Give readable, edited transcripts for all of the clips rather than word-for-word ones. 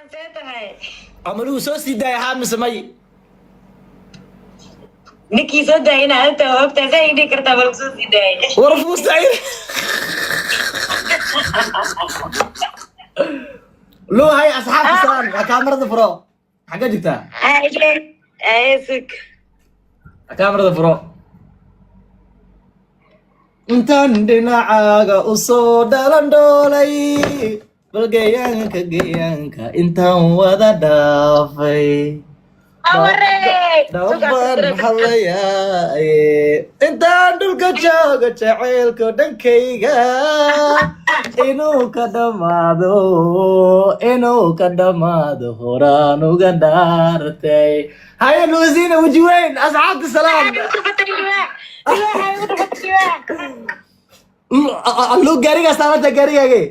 See tahay? Ama lagu soo sii daaya haa mise may? Ninkii soo daayay inaa anta ogtahay, saa ii dhihi kartaa ma lagu soo sii daayay? War fuusta. Luu, hay asxaabta salaan. Waa kaamarada furo. Xagee joogtaa? Sug. Kaamarada furo. Intaan dhinacaaga usoo dhalan dhoolay, bal geeyaanka geeyaanka intaan wada dhaafay, dhaban hadlayaaye, intaan dhulka jooga jaceylka dhankayga inuu ka dhamaado, inuu ka dhamaado horaan uga dhaartay. Haya Luusina, weji weyn, asxaabta salaam. Lu, gaarigaa saaranta, gaarigaage?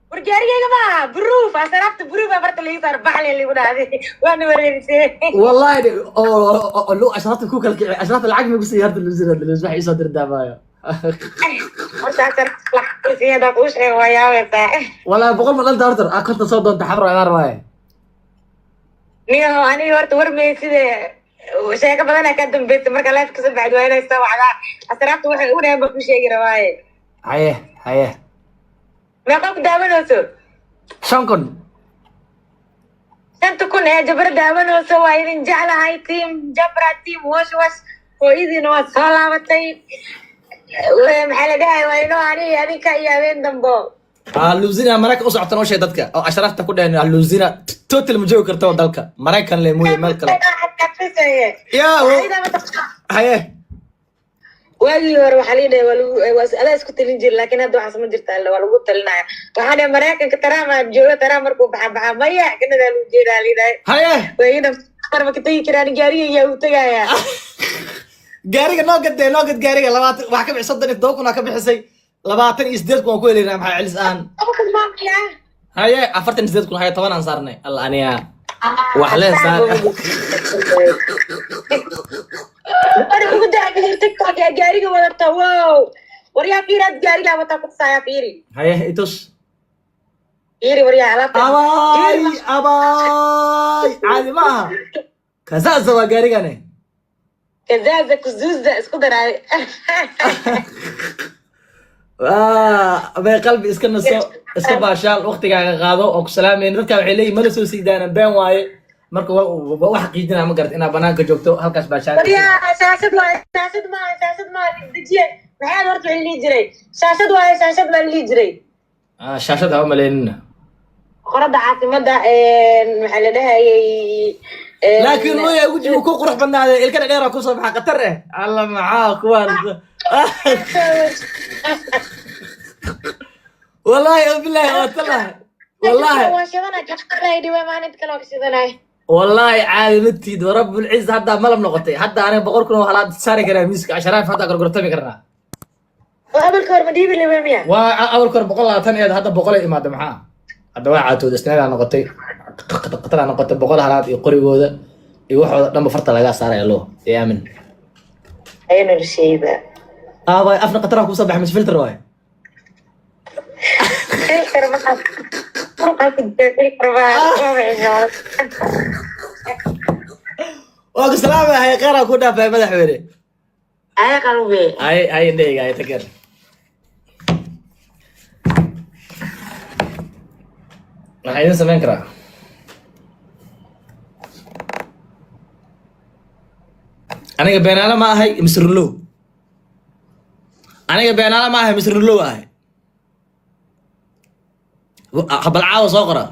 War gaarigayga maaha, buruuf asaraabta buruuf aa barta liigu saar baxle liigu dhahday, waana wareerisee. Wallahi lu, ashraafta ku kala kici, ashraafta lacag ma ku sii harta. Luusina, Luus waxay isoo dirtaa maayo. Horta asaraabta kuu sheego waa yaabaysaa. Wallahi 100 ma dhalta horta, ah konta soo doonta xabro imaan waaye. Niyaho, aniga horta war may side sheeko badanaa ka dambeysa. Marka live kasoo baxd waa inay soo wacdaa. Asraabta waxay ugu dhahan baa ku sheegi rabaaye. Haye, haye. Meeqa ku daawanayso? 5,000. 5,000 ee Jabra daawanayso, waa idin jeclahay. Team Jabra, team Wash Wash, hooyadiina waad soo laabatay. Maxaa la dhahay, waa inoo aniga adinka iyo habeen dambo. Luusina Maraykan u socota, noo sheeg dadka oo ashraafta ku dheheen. Luusina total ma joogi karto dalka Maraykan le mooye meel kale ya. Haye. Waagii hore waxaa lii dhahay waa lagu waa adaa isku talin jiri, laakiin hadda waxaas ma jirta, waa lagu talinaya. Waxaa dhahay Maraykanka Trump aa jooga, Trump markuu baxa baxa maya Kanadaa lagu jeedaa lii dhahay. Haye. Waagina ma ka tegi karaan, gaariga yaa u tagaya. Gaariga noo gadee, noo gad gaariga. 20 waxaa ka bixi, 37,000 aa ka bixisay, 28,000 waan ku helaynaa. Maxaa celis ahaan? Haye, 48,000. Haye, 10 aan saarnay. Alla aniga wax leen saar. War ugu dacbihir TikTok yaa gaariga wadata. Wow, war yaa fiiri, aad gaarigaa wataa kutusayaa, fiiri. Haye, itus. Fiiri waryaa alaabta. Abaay, abaay, caadi ma aha, kazaza waa gaarigane. Kazaza kuzuza isku daraay. Bay qalbi iska naso, iska baashaal, waqtigaaga qaado oo ku salaamayna. Dadka waxay leeyihin mala soo siidaanan, been waaye. Marka wa xaqiijinaa, ma garat inaad banaanka joogto halkaas baashaal. Waryaa, shaashad waaye, shaashad maaha, shaashad maaha, dejiye. Maxaad horta waxay lihi jiray shaashad waaye, shaashad baa la lihi jiray. Ah, shaashad ha u malaynina. Qorada caasimada maxaa la dhahayay? Laakiin mooya wejigu ku qurux badnaaday, ilkana dheera kusoo baxa, khatar eh. Alla maxaa kuwaan, wallahi oo bilahi oo tallahi wallahi. Waa shidanay, kashanay dhiwe, maalinta kale waa ka shidanay. Wallahi caadi ma tiid, warabulciz haddaa malab noqotay. Hadda aniga 100,000 oo halaad saari karaa miiska asharaaf, haddaa gorgortami karnaa. Oo abalka hor ma dhiibi liwe miya? Waa awalka hore 120 eed, hadda 100 ay imaada. Maxaa hadda waa caatooda, isnaadaa noqotay, qataraa noqotay, 100 halaad iyo qorigooda iyo waxooda dhanba farta lagaa saaraya loo ee aamin. Ayo noloshayda. Aabay, afna qataraa kusoo baxay mis filter waay. Filter maxaa? Maxaa ku jira filter baa? Waa ku salaamahay, kheyraa ku dhaafay madaxweyne. Ay qalbi. Ay ay, indhahayga ay takeer. Waxaa idin samayn karaa aniga beenaale ma ahay misrlow, aniga beenaale ma ahay, misrlow ahay. Bal caawa soo qora.